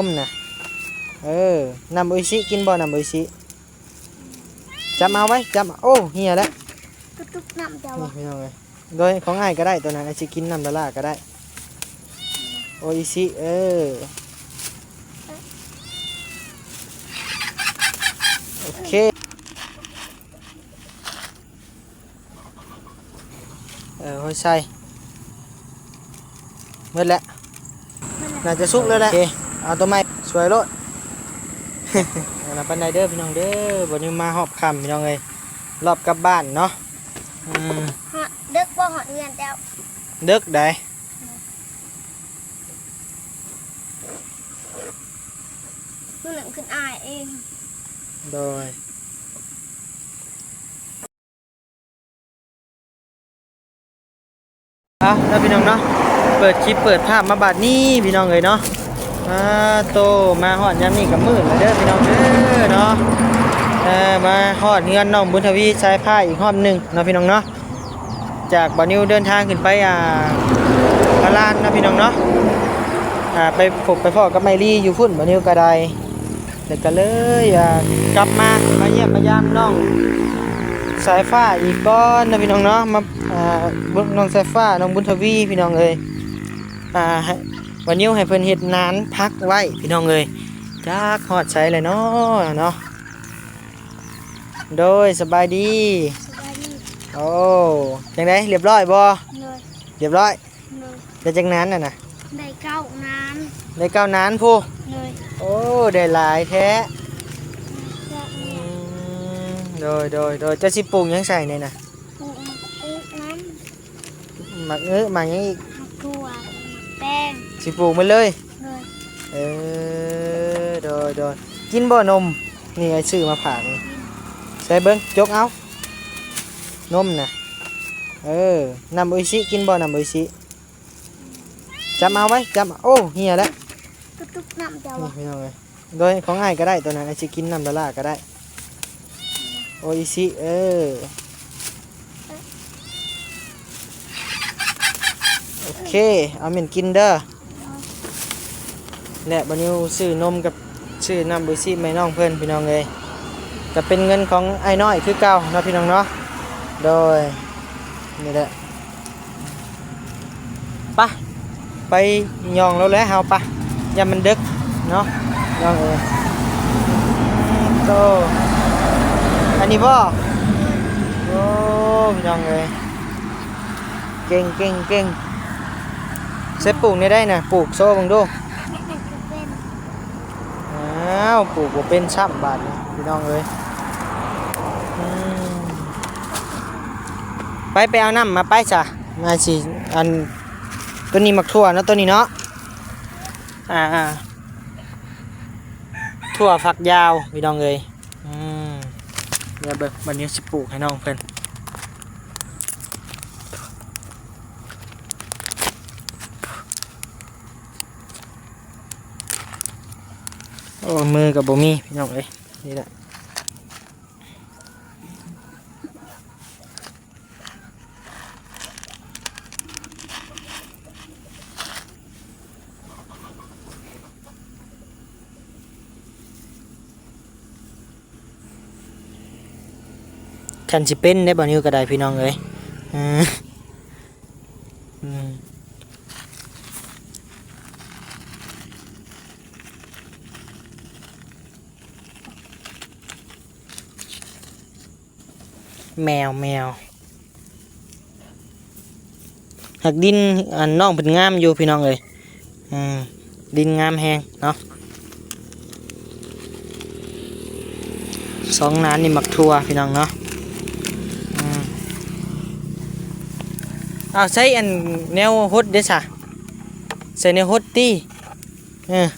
ນມນະ ເອີ ນ້ຳໂອອິຊິ ກິນບໍ່ນ້ຳໂອອິຊິ? ຈັບເອົາໄວ້ ຈັບ ໂອ້ ເຫຍແລ້ວ ກະຕຸກນ້ຳເຈົ້າ ນີ້ ພີ່ນ້ອງເອີຍ ໂດຍຂອງອ້າຍກໍໄດ້ ໂຕນັ້ນອ້າຍຊິກິນນ້ຳລາໆກໍໄດ້ ໂອອິຊິ ເອີ ໂອເຄ ເອີ ໂອ້ຍ ໃສ່ ໝົດແລ້ວ ໝົດແລ້ວ ໜ້າຈະສຸກແລ້ວແຫຼະ ໂອເຄ ເອົາໂຕໃໝ່ ສວຍໂລດ ອັນນັ້ນປານໃດເດີພີ່ນ້ອງເດີ ບັດນີ້ມາຮອບຄ່ຳພີ່ນ້ອງເອີຍ ລອບກັບບ້ານເນາະ ອືມ ຮອດ ດຶກບໍ່ ຮອດເຮືອນແລ້ວ ດຶກໃດ ມື້ໜຶ່ງຂຶ້ນອ້າຍເອງ ໂດຍ ເອົາເນາະພີ່ນ້ອງເນາະ ເປີດຄລິບເປີດພາບມາບາດນີ້ພີ່ນ້ອງເອີຍເນາະ ອາໂຕ ມາຮອດຍາມນີ້ກໍມືດແລ້ວເດີພີ່ນ້ອງເດີເນາະ ເອີ ມາຮອດເຮືອນນ້ອງບຸນທະວີສາຍຟ້າອີກຮອບໜຶ່ງເນາະພີ່ນ້ອງເນາະ ຈາກບ່າວນິວເດີນທາງຂຶ້ນໄປ ອ່າ ພະລານເນາະພີ່ນ້ອງເນາະ ອ່າ ໄປພົບໄປພໍ້ກັບໄມລີຢູ່ພຸ້ນ ບ່າວນິວກໍໄດ້ ແລ້ວກໍເລີຍ ອ່າ ກັບມາ ມາຢ້ຽມມາຢາມນ້ອງສາຍຟ້າອີກກ່ອນເນາະພີ່ນ້ອງເນາະ ມາ ອ່າ ເບິ່ງນ້ອງສາຍຟ້າ ນ້ອງບຸນທະວີພີ່ນ້ອງເອີຍ ອ່າ ໃຫ້ ບ່າວນິວໃຫ້ເພິ່ນເຮັດນານຜັກໄວ້ພີ່ນ້ອງເອີຍ ຈັກຮອດໃສແລ້ວເນາະ ເນາະ ໂດຍ ສະບາຍດີ ສະບາຍດີ ໂອ້ ຈັ່ງໃດ ຮຽບຮ້ອຍບໍ່? ໂດຍ ຮຽບຮ້ອຍ ໂດຍ ໄດ້ຈັກນານນັ້ນນະ? ໄດ້ເກົ້ານານ ໄດ້ເກົ້ານານພຸ້ນ ໂດຍ ໂອ້ ໄດ້ຫຼາຍແທ້ ອືມ ໂດຍ ໂດຍ ໂດຍ ເຈົ້າຊິປູກຫຍັງໃສ່ນີ້ນະ? ປູກໝາກອຶນຳ ໝາກອຶ ໝາກຫຍັງອີກ? ໝາກຖົ່ວ ໝາກແຕງ ຊິປູກໝົດເລີຍ ໂດຍ ເອີ ໂດຍ ໂດຍ ກິນບໍ່ນົມ? ນີ້ອ້າຍຊື້ມາຝາກນີ້ ກິນ ໃສ່ເບິ່ງ ຈົກເອົາ ນົມນະ ເອີ ນ້ຳໂອອິຊິ ກິນບໍ່ນ້ຳໂອອິຊິ? ຈັບເອົາໄວ້ ຈັບ ໂອ້ ເຫຍແລ້ວ ກະຕຸກນ້ຳເຈົ້າ ນີ້ ພີ່ນ້ອງເອີຍ ໂດຍຂອງອ້າຍກໍໄດ້ ໂຕນັ້ນອ້າຍຊິກິນນ້ຳລາໆກໍໄດ້ ໂອອິຊິ ເອີ ໂອເຄ ເອົາເມັນກິນເດີ ແລະ ບ່າວນິວຊື້ນົມກັບຊື້ນ້ຳໂອອິຊິມາໃຫ້ນ້ອງເພິ່ນ ພີ່ນ້ອງເອີຍ ກໍເປັນເງິນຂອງອ້າຍນ້ອຍຄືເກົ່າເນາະ ພີ່ນ້ອງເນາະ ໂດຍ ນີ້ແຫຼະ ປະ ໄປຍ່ອງລາວແຫຼະເຮົາ ປະ ຢ້ານມັນເດິກເນາະ ນ້ອງເອີຍ ໂຕ ອັນນີ້ບໍ່? ໂອ້ ພີ່ນ້ອງເອີຍ ເກັ່ງ ເກັ່ງ ເກັ່ງ ໃສ່ປູກແນວໃດນະ? ປູກໂຊເບິ່ງດູ. ອ້າວ ປູກບໍ່ເປັນຊ້ຳບາດນີ້ ພີ່ນ້ອງເອີຍ ອືມ ໄປ ໄປເອົານ້ຳມາໄປຊະ ມາຊິ ອັນ ໂຕນີ້ໝາກຖົ່ວເນາະ ໂຕນີ້ເນາະ ອ່າ ອ່າ ຖົ່ວຝັກຍາວ ພີ່ນ້ອງເອີຍ ອືມ ດຽວເບິ່ງ ບັດນີ້ຊິປູກໃຫ້ນ້ອງເພິ່ນ. ໂອ້ ມືກໍບໍ່ມີ ພີ່ນ້ອງເອີຍ ນີ້ແຫຼະ ຄັนสิเป็นได้บ่าวนิวก็ได้พี่น้องเอ้ย เออ อืม แมว แมว หากดิน อัน น้องเพิ่นงามอยู่พี่น้องเอ้ย อืม ดินงามแฮงเนาะ สองนานนี่หมากถั่วพี่น้องเนาะ อืม อ้าว ใส่อันแนวหดเด้ซะ ใส่แนวหดติ เออ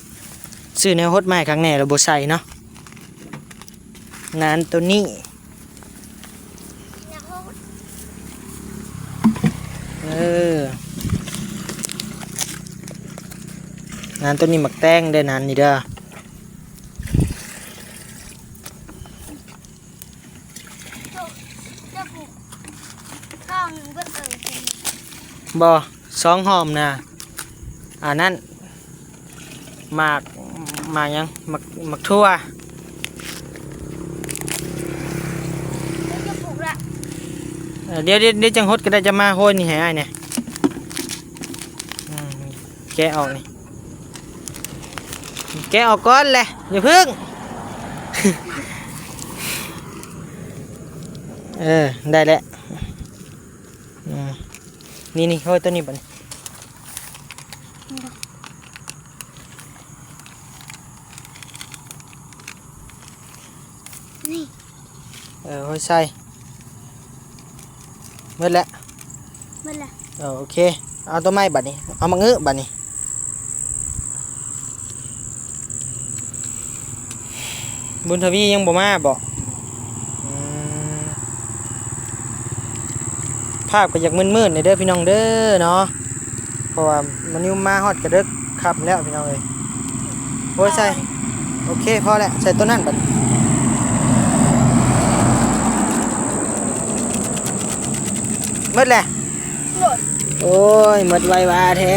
ซื้อแนวหดมาให้คักแน่แล้วบ่ใส่เนาะ นานตัวนี้ เออ นานตัวนี้หมากแตงเด้อ นานนี่เด้อ บ่ สองหอมนะ อันนั้น หมาก ໝາກຫຍັງ? ໝາກ ໝາກຖົ່ວ. ດຽວຈະປູກລະ ເອີ ດຽວ ດຽວ ດຽວຈັ່ງຫົດກໍໄດ້. ຈະມາໂຮຍນີ້ໃຫ້ອ້າຍແດ່. ອືມ ແກະອອກນີ້ ແກະອອກກ່ອນແຫຼະ ຢ່າເພິ່ງ. ເອີ ໄດ້ແລ້ວ. ອືມ ນີ້ໆ ໂຮຍໂຕນີ້ບັດນີ້. ນີ້ ເອີ ໂຮຍໃສ່. ໝົດແລ້ວ? ໝົດແລ້ວ. ເອີ ໂອເຄ ເອົາໂຕໃໝ່ບັດນີ້. ເອົາໝາກງຶບັດນີ້. ບຸນທະວີຍັງບໍ່ມາບໍ? ອືມ ພາບກໍຢາກມືດໆແດ່ເດີພີ່ນ້ອງເດີເນາະ ເພາະວ່າມະນິວມາຮອດກະເດິກຄ່ຳແລ້ວພີ່ນ້ອງເອີຍ. ໂອ້ຍ ໃສ່ ໂອເຄ ພໍແລ້ວ ໃສ່ໂຕນັ້ນບັດ. ໝົດແລ້ວ? ໂອ້ຍ ໝົດໄວວາແທ້.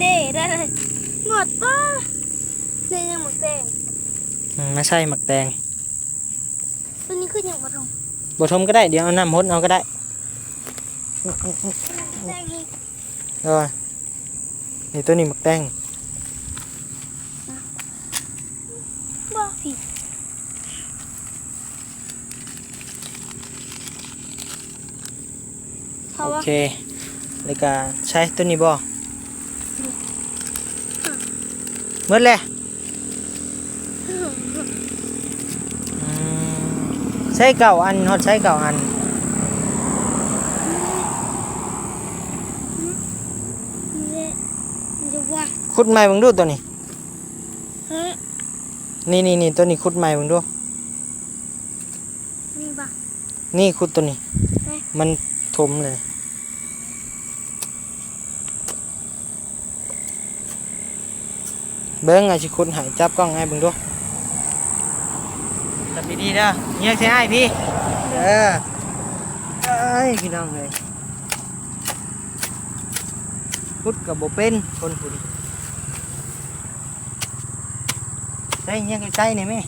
ເດ້ ໄດ້ ໝົດປະ? ນີ້ຍັງໝາກແຕງ. ອືມ ມາໃສ່ໝາກແຕງ. ໂຕນີ້ຄືຍັງບໍ່ຖົມ? ບໍ່ຖົມກໍໄດ້ ດຽວເອົານ້ຳຫົດເອົາກໍໄດ້. ແຕງນີ້ ໂດຍ ນີ້ ໂຕນີ້ໝາກແຕງ. ບໍ່ ພີ້. ໂອເຄ ແລ້ວກະໃສ່ໂຕນີ້ບໍ່? ໝົດແລ້ວ? ອືມ ໃສ່ເກົ້າອັນ ຮອດໃສ່ເກົ້າອັນ. ຂຸດໃໝ່ເບິ່ງດູໂຕນີ້. ນີ້ໆໆ ໂຕນີ້ຂຸດໃໝ່ເບິ່ງດູ. ນີ້ບໍ່? ນີ້ ຂຸດໂຕນີ້. ມັນຖົມເລີຍ. ເບິ່ງ ອ້າຍຊິຂຸດໃຫ້ ຈັບກ້ອງໃຫ້ເບິ່ງດູ. ຈັບດີໆເດີ ຍຽງໃສ່ອ້າຍພີ້. ເອີ ເອີຍ ພີ່ນ້ອງເອີຍ ຂຸດກໍບໍ່ເປັນຄົນຜູ້ນີ້. ໃສ່ ຍຽງໃກ້ໆ ນີ້ແມ່.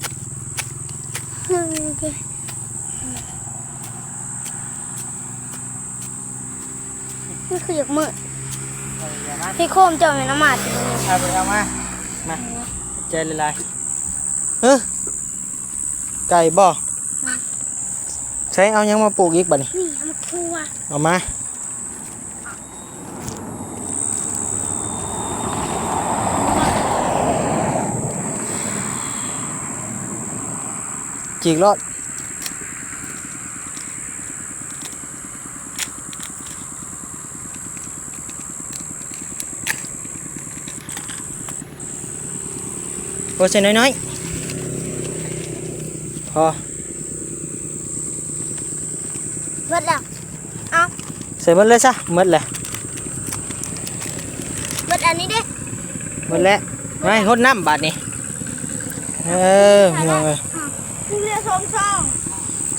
ມັນຄືຢາກມືດ. ເອີ ຢ່າມາ ພີ່ໂຄມເຈົ້າແມ່ນອາມາດ. ເອົາໄປ ເອົາມາ ມາ ຂອບໃຈຫຼາຍໆ. ເອີ ໄກ່ບໍ່? ອືມ ໃສ່ ເອົາຫຍັງມາປູກອີກບັດນີ້? ນີ້ ເອົາໝາກຖົ່ວ ເອົາມາ. ຈີກໂລດ. ໂອ້ ໃສ່ນ້ອຍໆ ພໍ. ໝົດແລ້ວ ເອົາ ໃສ່ໝົດເລີຍຊະ. ໝົດແລ້ວ ໝົດອັນນີ້ເດ້. ໝົດແລ້ວ ໄວ້ຫົດນ້ຳບາດນີ້. ເອີ ພີ່ນ້ອງເອີຍ ຍັງເຫຼືອສອງຊອງ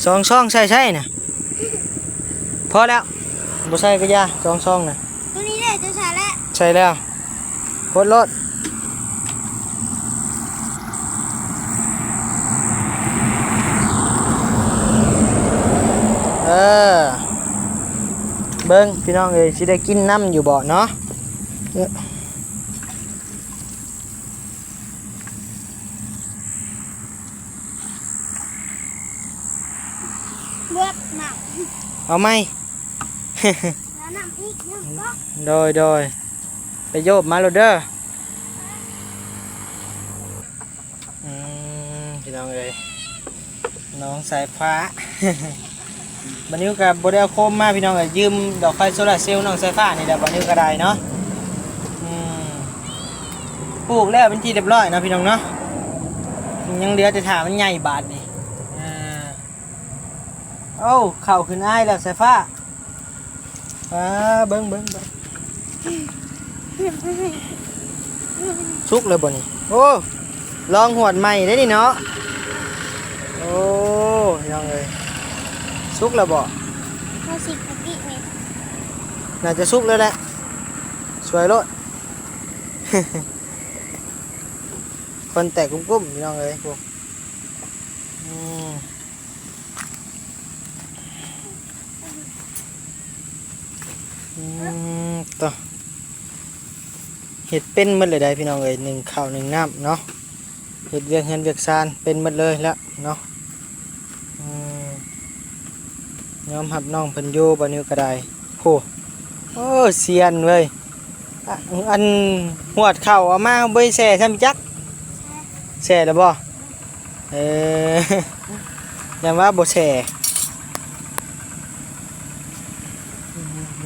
ສອງຊອງ ໃສ່ໃສ່ນະ. ພໍແລ້ວ ບໍ່ໃສ່ກໍຢ່າ ສອງຊອງນະ. ໂຕນີ້ເດ້ ເຈົ້າໃສ່ແລ້ວ ໃສ່ແລ້ວ. ກົດໂລດ. ເອີ ເບິ່ງພີ່ນ້ອງເອີຍ ຊິໄດ້ກິນນຳຢູ່ບໍ່ເນາະ? ເບິດນ້ຳ ເອົາໃໝ່. ແລ້ວນ້ຳອີກໜຶ່ງກໍ ໂດຍ ໂດຍ ໄປໂຍບມາໂລດເດີ. ອືມ ພີ່ນ້ອງເອີຍ ນ້ອງສາຍຟ້າ ບານິວກໍບໍ່ໄດ້ເອົາໂຄມມາ ພີ່ນ້ອງເອີຍ ຢືມດອກໄຟໂຊລາເຊວນ້ອງສາຍຟ້ານີ້ແຫຼະ ບານິວກໍໄດ້ເນາະ. ອືມ ປູກແລ້ວເປັນທີ່ຮຽບຮ້ອຍເນາະ ພີ່ນ້ອງເນາະ ຍັງເຫຼືອແຕ່ຖ້າມັນໃຫຍ່ບາດນີ້. ອ່າ ໂອ້ ເຂົ້າຂຶ້ນອ້າຍແລ້ວສາຍຟ້າ. ອ່າ ເບິ່ງ ເບິ່ງ ເບິ່ງ ສຸກແລ້ວບໍ່ນີ້? ໂອ້ ລອງຫວດໃໝ່ເດ້ນີ້ເນາະ. ໂອ້ ພີ່ນ້ອງເອີຍ ສຸກແລ້ວບໍ່? ເຮົາຊິປຸກອີກນີ້ ໜ້າຈະສຸກແລ້ວແຫຼະ. ຊ່ວຍໂລດ ຄົນແຕກກຸ້ມໆ ພີ່ນ້ອງເອີຍ ໂອ້ ອືມ ອືມ ໂຕ ເຮັດເປັນໝົດເລີຍໄດ໋ພີ່ນ້ອງເອີຍ ໜຶ້ງເຂົ້າໜຶ້ງນ້ຳເນາະ ເຮັດວຽກເຮືອນວຽກຊານເປັນໝົດເລີຍແລ້ວເນາະ ອືມ ຍອມຮັບນ້ອງເພິ່ນຢູ່ ບ່າວນິວກໍໄດ້ ໂອ້ ໂອ້ ຊຽນເວີຍ ອະ ອັນຫວດເຂົ້າເອົາມາບໍ່ໄດ້ແຊ່ຊ້ຳຈັກ ແຊ່ແລ້ວບໍ່? ເອີ ຢ້ານວ່າບໍ່ແຊ່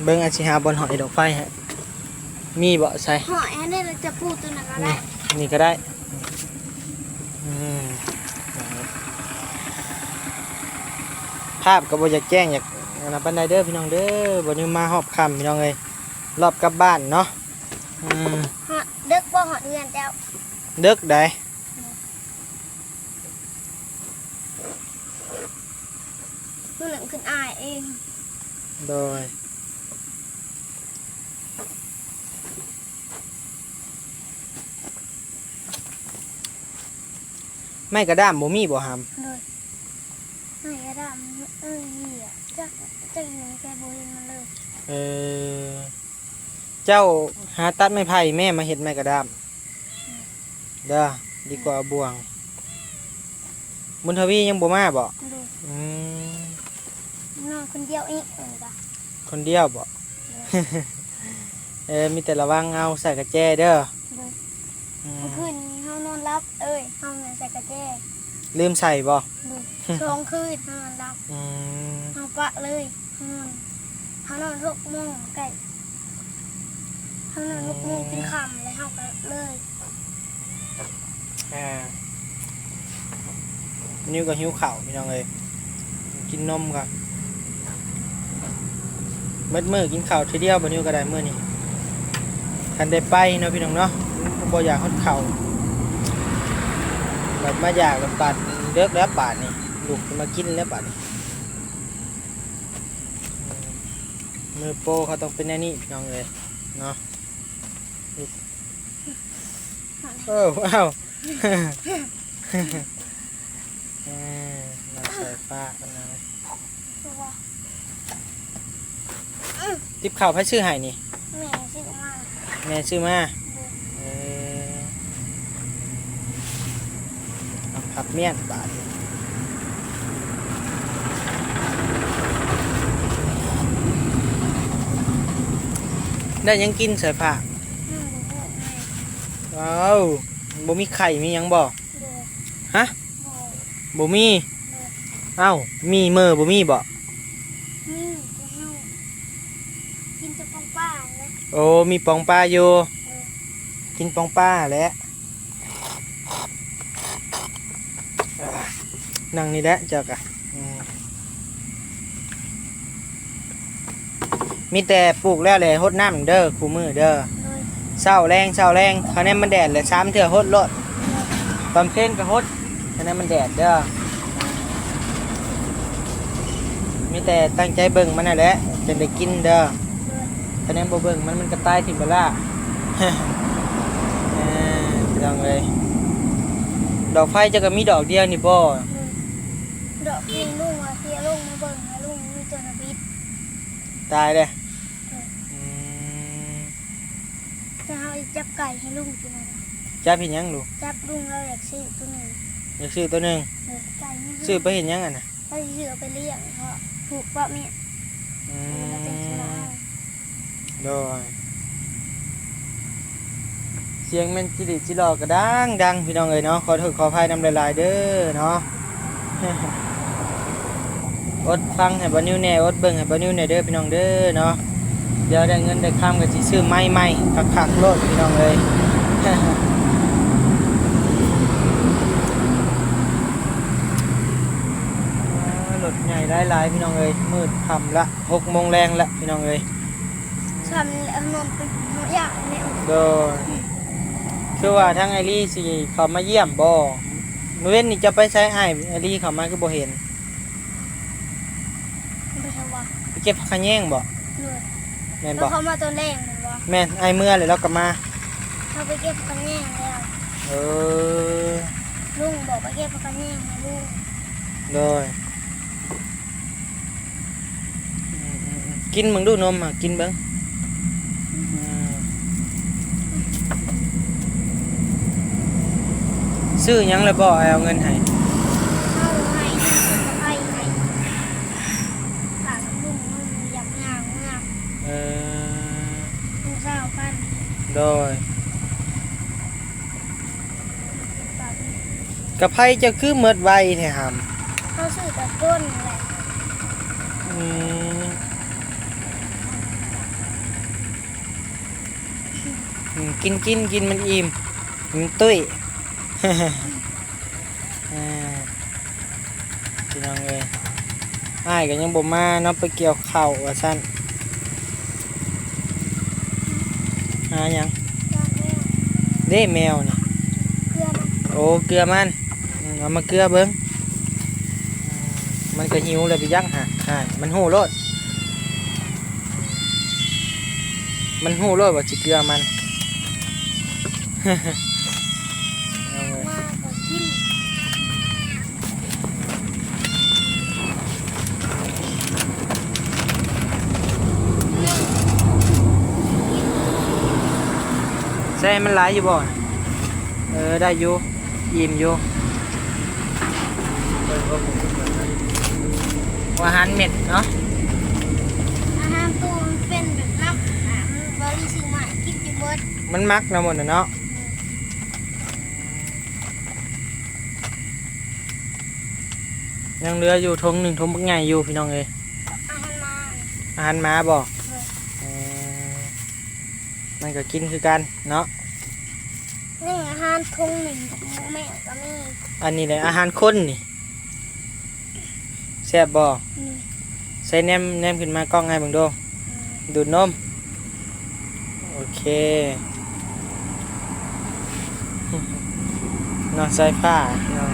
ເບິ່ງ ອາດຊິຫາບ່ອນຫ້ອຍດອກໄຟໃຫ້ ມີບໍ່ໃສ? ຫ້ອຍອັນນີ້ ລະຈະປູຕົວນັ້ນກໍໄດ້ ນີ້ ນີ້ກໍໄດ້ ອືມ ພາບກໍບໍ່ຢາກແຈ້ງ ຢາກອັນນັ້ນປານໃດເດີພີ່ນ້ອງເດີ ບໍ່ໄດ້ມາຮອບຄ່ຳພີ່ນ້ອງເອີຍ ຮອບກັບບ້ານເນາະ ອືມ ຮອດ ດຶກບໍ່ ຮອດເຮືອນເຈົ້າ? ເດິກໃດ໋ ມື້ນັ້ນຂຶ້ນອ້າຍເອງ ໂດຍ ໄມ້ກະດ້າມບໍ່ມີບໍ່ຫຳ? ໂດຍ ໄມ້ກະດ້າມ ເອີ ນີ້ແຫຼະ ຈັກ ຈັກຢູ່ໃສ ບໍ່ເຫັນມັນເລີຍ ເອີ ເຈົ້າຫາຕັດໄມ້ໄຜ່ແມ້ ມາເຮັດໄມ້ກະດ້າມ ເດີ ດີກວ່າເອົາບ່ວງ ບຸນທະວີຍັງບໍ່ມາບໍ? ໂດຍ ອືມ ນອນຄົນດຽວອີກ ເພິ່ນກະ ຄົນດຽວບໍ? ໂດຍ ເອີ ມີແຕ່ລະວັງເອົາໃສ່ກະແຈເດີ ໂດຍ ອືມ ເມື່ອຄືນນີ້ເຮົານອນຫຼັບ ເອີຍ ເຮົານອນໃສ່ກະແຈ ລືມໃສ່ບໍ? ໂດຍ ສອງຄືນເຮົານອນຫຼັບ ອືມ ເຮົາປະເລີຍ ເຮົານອນ ເຮົານອນຫົກໂມງ ໃກ້ ເຮົານອນຫົກໂມງ ອືມ ກິນຄ່ຳ ແລ້ວເຮົາກໍເລີຍ ອ່າ ນິວກໍຫິວເຂົ້າພີ່ນ້ອງເອີຍ ກິນນົມກໍ ໝົດມື້ກິນເຂົ້າເທື່ອດຽວ ບ່າວນິວກໍໄດ້ມື້ນີ້ ຄັນໄດ້ໄປເນາະພີ່ນ້ອງເນາະ ບໍ່ຢາກຮອດເຂົ້າ ບັດມາຢາກແລ້ວບາດເດິກແລ້ວບາດນີ້ ລຸກຂຶ້ນມາກິນແລ້ວບາດນີ້ ມື້ໂປເຂົາຕ້ອງເປັນແນວນີ້ພີ່ນ້ອງເອີຍເນາະ ເອີ ອ້າວ ເອີ ນ້ຳສາຍຟ້າເພິ່ນເອົາ ຕິບເຂົ້າໃຜຊື້ໃຫ້ນີ້? ແມ່ຊື້ມາ ແມ່ຊື້ມາ ໂດຍ ເອີ ເອົາຜັກມ້ຽນບາດນີ້ ໄດ້ຫຍັງກິນສາຍຟ້າ? ຍັງບໍ່ຮູ້ແມ່ ວ້າວ ບໍ່ມີໄຂ່ມີຫຍັງບໍ່? ໂດຍ ຮະ? ບໍ່ ບໍ່ມີ ໂດຍ ອ້າວ ມີເມີ່ບໍ່ມີບໍ? ມີ ແຕ່ເຮົາກິນແຕ່ປອງປາແຫຼະ ໂອ້ ມີປອງປາຢູ່ ໂດຍ ກິນປອງປາແຫຼະ ນັ່ງນີ້ແຫຼະເຈົ້າກະ ອືມ ມີແຕ່ປູກແລ້ວແຫຼະ ຫົດນ້ຳເດີ ຄູ່ມື້ເດີ ໂດຍ ເຊົ້າແລງ ເຊົ້າແລງ ຄະແນນມັນແດດແຫຼະ ສາມເທື່ອຫົດໂລດ ໂດຍ ຕອນເພນກໍຫົດ ຄະແນນມັນແດດເດີ ມີແຕ່ຕັ້ງໃຈເບິ່ງມັນຫັ້ນແຫຼະ ຈັ່ງໄດ້ກິນເດີ ໂດຍ ຄະແນນບໍ່ເບິ່ງມັນ ມັນກໍຕາຍຖິ້ມເບິດລະ ເອີ ພີ່ນ້ອງເອີຍ ດອກໄຟເຈົ້າກໍມີດອກດຽວນີ້ບໍ? ໂດຍ ດອກທີ່ລຸງວ່າຊິເອົາລົງມາເບິ່ງ ໃຫ້ລຸງມີຕົວນະບິດ ຕາຍເດ້ ໂດຍ ອືມ ແຕ່ເຮົາຊິຈັບໄກ່ໃຫ້ລຸງກິນນະ ຈັບເຮັດຫຍັງລູກ? ຈັບ ລຸງລາວຢາກຊື້ຕົວໜຶ່ງ ຢາກຊື້ຕົວໜຶ່ງ ໂດຍ ໄກ່ນີ້ ຊື້ໄປເຮັດຫຍັງຫັ້ນນະ? ເຮົາຊິຊື້ເອົາໄປລ້ຽງ ເພາະຜູກປະເມຍ ອືມ ໂດຍ ສຽງແມ່ນຈິລິຈິຫຼໍ່ກະດັງໆ ພີ່ນ້ອງເອີຍເນາະ ຂໍໂທດຂໍອະໄພນຳຫຼາຍໆເດີເນາະ ອົດຟັງໃຫ້ບ່າວນິວແດ່ ອົດເບິ່ງໃຫ້ບ່າວນິວແດ່ເດີພີ່ນ້ອງເດີເນາະ ດຽວໄດ້ເງິນໄດ້ຄຳກໍຊິຊື້ໄມ້ໃໝ່ຄັກໆໂລດພີ່ນ້ອງເອີຍ ລົດໃຫຍ່ຫຼາຍໆ ພີ່ນ້ອງເອີຍ ມືດຄ່ຳລະ ຫົກໂມງແລງແລ້ວພີ່ນ້ອງເອີຍ ຊ່ຳນີ້ແຫຼະ ຖະໜົນເປັນ ເຮົາຢ້ານແລ້ວ ໂດຍ ອືມ ຄືວ່າທາງອ້າຍລີຊິເຂົ້າມາຢ້ຽມບໍ່? ມື້ເວັນນີ້ເຈົ້າໄປໃສ? ອ້າຍ ອ້າຍລີເຂົ້າມາຄືບໍ່ເຫັນ? ໄປໃສວະ? ໄປເກັບຜັກຂະແຍງບໍ່? ໂດຍ ແມ່ນບໍ່? ເຂົາມາຕອນແລງແມ່ນບໍ່? ແມ່ນ ອ້າຍເມືອແລ້ວລາວກໍມາ. ເຮົາໄປເກັບຜັກຂະແຍງແລ້ວ. ເອີ ລຸງບອກໄປເກັບຜັກຂະແຍງນະລຸງ. ໂດຍ. ອືມໆໆ ກິນເບິ່ງດູນົມ ຫາກິນເບິ່ງ. ອືມ ຊື້ຫຍັງແລ້ວບໍ່? ອ້າຍເອົາເງິນໃຫ້. ເອົາໃຫ້ ໃຫ້ ໃຫ້ ຝາກລຸງ ລຸງຢາກຍ່າງເມືອ. ເອີ ລຸງຊາວພັນ. ໂດຍ. ກະໄພເຈົ້າຄືໝົດໄວແທ້ຫຳ? ເຮົາຊື້ແຕ່ຕົ້ນແຫຼະ. ອືມ ອືມ ກິນ ກິນ ກິນ ມັນອີ່ມ ມັນຕຸ້ຍ. ອ່າ ພີ່ນ້ອງເອີຍ ອ້າຍກໍຍັງບໍ່ມາເນາະ ໄປກ່ຽວເຂົ້າວ່າຊັ້ນ. ຫາຫຍັງ? ເດ້ແມວນີ້ ເກືອມັນ. ໂອ້ ເກືອມັນ. ອືມ ເອົາມາເກືອເບິ່ງ. ອືມ ມັນກໍຫິວແລ້ວໄປຈັກຫາ. ອ່າ ມັນຮູ້ໂລດ ມັນຮູ້ໂລດວ່າຊິເກືອມັນ. ມາກໍກິນ. ໃສ່ໃຫ້ມັນຫຼາຍຢູ່ບໍ່? ເອີ ໄດ້ຢູ່ ອີ່ມຢູ່. ອາຫານເມັດເນາະ ອາຫານໂຕມັນເປັນແບບນັ້ນນະ ມັນບໍ່ໄດ້ຊື້ມາໃຫ້ກິນຈົນເບິດ. ມັນມັກນຳໝົດນະເນາະ. ຍັງເຫຼືອຢູ່ຖົງໜຶ່ງ ຖົງບັກໃຫຍ່ຢູ່ພີ່ນ້ອງເອີຍ. ອາຫານໝາ ອາຫານໝາບໍ່? ເອີ ເອີ ມັນກໍກິນຄືກັນເນາະ. ນີ້ອາຫານຖົງໜຶ່ງ ໝູແມວກໍມີ. ອັນນີ້ແຫຼະອາຫານຄົນນີ້. ແຊບບໍ່? ອືມ ໃສ່ແນມ ແນມຂຶ້ນມາກ້ອງໃຫ້ເບິ່ງດູ. ອືມ ດູດນົມ. ໂອເຄ ນ້ອງສາຍຟ້າເນາະ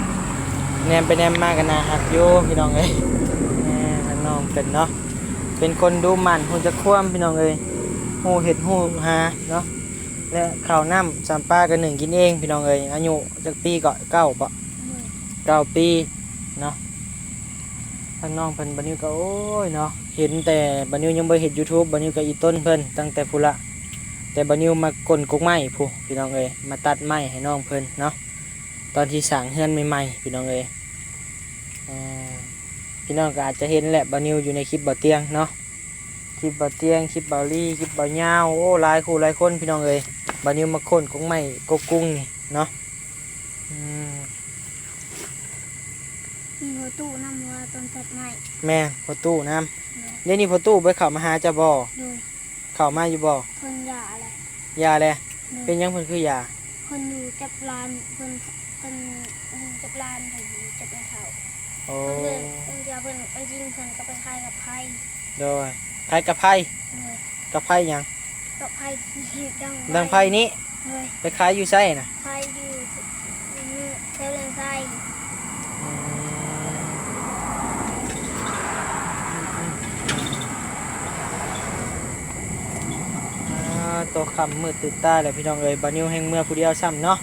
ແນມໄປແນມມາກໍໜ້າຮັກຢູ່ພີ່ນ້ອງເອີຍ. ແມ່ນ ທາງນ້ອງເພິ່ນເນາະ ເປັນຄົນດຸໝັ່ນ ຮູ້ຈັກຄວາມພີ່ນ້ອງເອີຍ ຮູ້ເຮັດຮູ້ຫາເນາະ ແລະ ເຂົ້ານ້ຳສຳປາກໍໜຶ້ງກິນເອງພີ່ນ້ອງເອີຍ. ອາຍຸຈັກປີເກາະ? ເກົ້າເບາະ? ອືມ ເກົ້າປີເນາະ. ທາງນ້ອງເພິ່ນ ບ່າວນິວກໍ ໂອ້ຍເນາະ ເຫັນແຕ່ບ່າວນິວຍັງບໍ່ເຮັດຢູທູບ ບ່າວນິວກັບອີ່ຕົນເພິ່ນຕັ້ງແຕ່ພຸ້ນລະ ແຕ່ບ່າວນິວມາກົ້ນກົກໄມ້ພຸ້ນ ພີ່ນ້ອງເອີຍ ມາຕັດໄມ້ໃຫ້ນ້ອງເພິ່ນເນາະ ຕອນທີ່ສ້າງເຮືອນໃໝ່ໆ ພີ່ນ້ອງເອີຍ. ເອີ ພີ່ນ້ອງກໍອາດຈະເຫັນແຫຼະ ບ່າວນິວຢູ່ໃນຄລິບບ່າວຕຽງເນາະ ຄລິບບ່າວຕຽງ ຄລິບບ່າວລີ ຄລິບບ່າວຍາວ ໂອ້ ຫຼາຍຄູ່ຫຼາຍຄົນ ພີ່ນ້ອງເອີຍ ບ່າວນິວມາໂຄ່ນກົກໄມ້ກົກກຸງນີ້ເນາະ. ອືມ ມີພໍ່ຕູ້ນຳວ່າຕ້ອງຕັດໄມ້. ແມ່ນ ພໍ່ຕູ້ນຳ. ໂດຍ. ດຽວນີ້ພໍ່ຕູ້ບໍ່ໄດ້ເຂົ້າມາຫາເຈົ້າບໍ່? ໂດຍ. ເຂົ້າມາຢູ່ບໍ່? ເພິ່ນຢ່າແຫຼະ. ຢ່າແຫຼະ? ໂດຍ. ເປັນຫຍັງເພິ່ນຄືຢ່າ? ເພິ່ນຢູ່ຈັບຫຼານ ເພິ່ນ ເພິ່ນຢູ່ຈັບຫຼານ ເພິ່ນຢູ່ຈັບແມ່ເຖົ້າ. ໂອ້ ເພິ່ນ ເພິ່ນ ເພິ່ນ ເພິ່ນ ເພິ່ນກໍໄປຂາຍກັບໄຜ. ໂດຍ. ຂາຍກັບໄຜ? ໂດຍ. ກັບໄຜຫຍັງ? ກັບໄຜ ດັງໄຟນີ້. ໂດຍ. ໄປຂາຍຢູ່ໃສນະ? ຂາຍຢູ່ແຖວເຮືອນໄຊ. ອືມ ອາ ໂຕຄ່ຳມືດຕື່ນຕາແລ້ວ ພີ່ນ້ອງເອີຍ ບ່າວນິວແຮ່ງເມືອຜູ້ດຽວຊ້ຳເນາະ.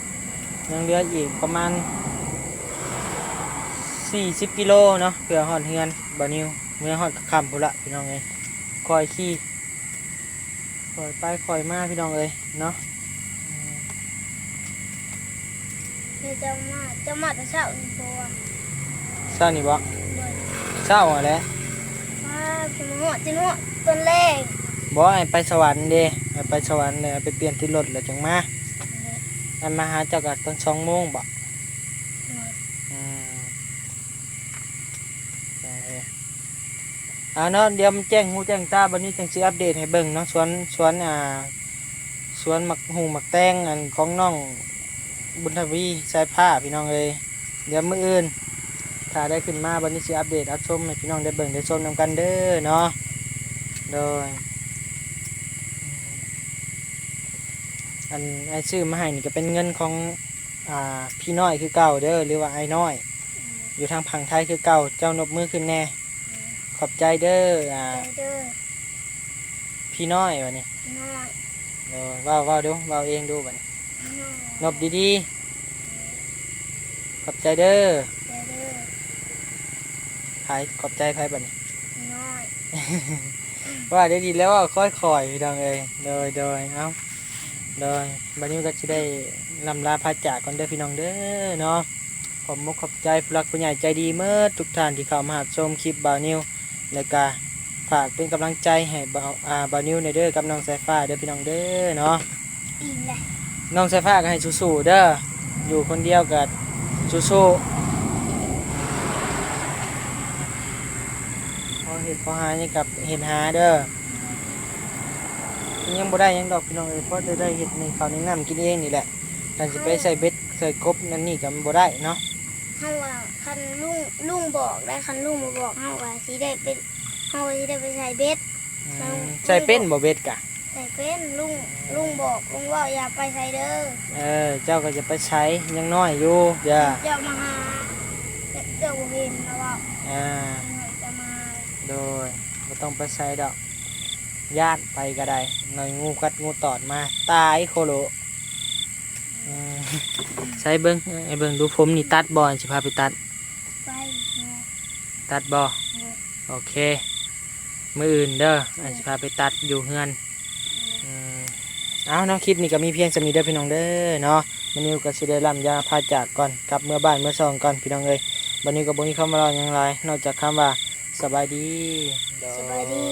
ຍັງເຫຼືອອີກປະມານສີ່ສິບກິໂລເນາະ ເພື່ອຮອດເຮືອນບ່າວນິວ. ເມືອຮອດກໍຄ່ຳພຸ້ນລະ ພີ່ນ້ອງເອີຍ ຄ່ອຍຂີ່ ຄ່ອຍໄປຄ່ອຍມາ ພີ່ນ້ອງເອີຍເນາະ. ເອີ ເຈົ້າມາ ເຈົ້າມາແຕ່ເຊົ້ານີ້ບໍ່? ເຊົ້ານີ້ບໍ່? ໂດຍ. ເຊົ້າຫັ້ນແຫຼະ. ມາ ຊິມາຮອດ ຊິມາຮອດຕອນແລງ. ບໍ່ ອ້າຍໄປສະຫວັນເດ້ ອ້າຍໄປສະຫວັນແລ້ວໄປປ່ຽນຕິດລົດແລ້ວຈັ່ງມາ. ໂດຍ. ອ້າຍມາຫາເຈົ້າກໍຕອນສອງໂມງບໍ່? ໂດຍ. ອືມ ເອົາເນາະ ດຽວມັນແຈ້ງຫູແຈ້ງຕາ ບັດນີ້ຈັ່ງຊິອັບເດດໃຫ້ເບິ່ງເນາະ ສວນ ສວນ ອ່າ ສວນໝາກຫຸ່ງໝາກແຕງ ອັນຂອງນ້ອງບຸນທະວີ ສາຍຟ້າ ພີ່ນ້ອງເອີຍ. ດຽວມື້ອື່ນຖ້າໄດ້ຂຶ້ນມາ ບັດນີ້ຊິອັບເດດອັບຊົມໃຫ້ພີ່ນ້ອງໄດ້ເບິ່ງໄດ້ຊົມນຳກັນເດີເນາະ. ໂດຍ. ອັນອ້າຍຊື້ມາໃຫ້ນີ້ກໍເປັນເງິນຂອງ ອ່າ ພີ່ນ້ອຍຄືເກົ່າເດີ ຫຼືວ່າອ້າຍນ້ອຍ ອືມ ຢູ່ທາງຝັ່ງໄທຄືເກົ່າ. ເຈົ້ານົບມືຂຶ້ນແດ່. ອືມ ຂອບໃຈເດີ ອ່າ ຂອບໃຈເດີ ພີ່ນ້ອຍ ວ່ານີ້ ພີ່ນ້ອຍ. ເອີ ເວົ້າ ເວົ້າດູ ເວົ້າເອງດູບັດນີ້. ນົບດີໆ. ຂອບໃຈເດີ. ໃຈເດີ. ໃຜ ຂອບໃຈໃຜບັດນີ້? ນ້ອຍ. ວ່າໄດ້ດີແລ້ວ ເວົ້າຄ່ອຍໆ ພີ່ນ້ອງເອີຍ. ໂດຍ ໂດຍ ເອົ້າ ໂດຍ ບັດນີ້ກໍຊິໄດ້ລ່ຳລາພາຈາກກ່ອນເດີພີ່ນ້ອງເດີເນາະ. ຂອບມຸກຂອບໃຈຜູ້ຫຼັກຜູ້ໃຫຍ່ໃຈດີໝົດທຸກທ່ານທີ່ເຂົ້າມາຮັບຊົມຄລິບບ່າວນິວ ແລະກະຝາກເປັນກຳລັງໃຈໃຫ້ບ່າວ ອ່າ ບ່າວນິວແດ່ເດີ ກັບນ້ອງສາຍຟ້າເດີພີ່ນ້ອງເດີເນາະ. ອີ່ມແຫຼະ. ນ້ອງສາຍຟ້າກໍໃຫ້ສູ້ໆເດີ ຢູ່ຄົນດຽວກໍສູ້ໆ ພໍເຮັດພໍຫາຫຍັງກໍເຮັດຫາເດີ. ຍັງບໍ່ໄດ້ຫຍັງດອກພີ່ນ້ອງເອີຍ ພໍແຕ່ໄດ້ເຮັດໜຶ່ງເຂົ້າໜຶ່ງນ້ຳກິນເອງນີ້ແຫຼະ. ຄັນຊິໄປໃສ່ເບັດໃສ່ກົບນັ້ນນີ້ກໍບໍ່ໄດ້ເນາະ. ເຮົາວ່າຄັນລຸງ ລຸງບອກໄດ້ ຄັນລຸງບໍ່ບອກເຮົາກໍຊິໄດ້ໄປ ເຮົາກໍຊິໄດ້ໄປໃສ່ເບັດ. ອືມ ໃສ່ເປັນບໍ່ເບັດກະ? ໃສ່ເປັນ ລຸງ ລຸງບອກ ລຸງເວົ້າຢ່າໄປໃສ່ເດີ. ເອີ ເຈົ້າກໍຢ່າໄປໃສ່ ຍັງນ້ອຍຢູ່ ຢ່າ ເຈົ້າມາຫາ ເຈົ້າ ເຈົ້າບໍ່ເຫັນລະເວົ້າ. ອ່າ ເຈົ້າມາ. ໂດຍ ບໍ່ຕ້ອງໄປໃສ່ດອກ ຢ້ານໄປກໍໄດ້ ໜ້ອຍ ງູກັດງູຕອດມາ ຕາຍໂຄໂລ. ອືມ ໃສ່ເບິ່ງ ໃຫ້ເບິ່ງດູ ຜົມນີ້ຕັດບໍ່ ອັນຊິພາໄປຕັດ? ໄປ ຕັດບໍ່? ໂດຍ. ໂອເຄ ມື້ອື່ນເດີ ອັນຊິພາໄປຕັດຢູ່ເຮືອນ. ອືມ ເອົາເນາະ ຄລິບນີ້ກໍມີພຽງສ່ຳນີ້ເດີພີ່ນ້ອງເດີເນາະ. ບ່າວນິວກໍຊິໄດ້ລ່ຳລາພາຈາກກ່ອນ ກັບເມືອບ້ານເມືອຊ່ອງກ່ອນພີ່ນ້ອງເອີຍ. ບ່າວນິວກໍບໍ່ມີຄຳເວົ້າຫຍັງຫຼາຍ ນອກຈາກຄຳວ່າ ສະບາຍດີ. ໂດຍ ສະບາຍດີ.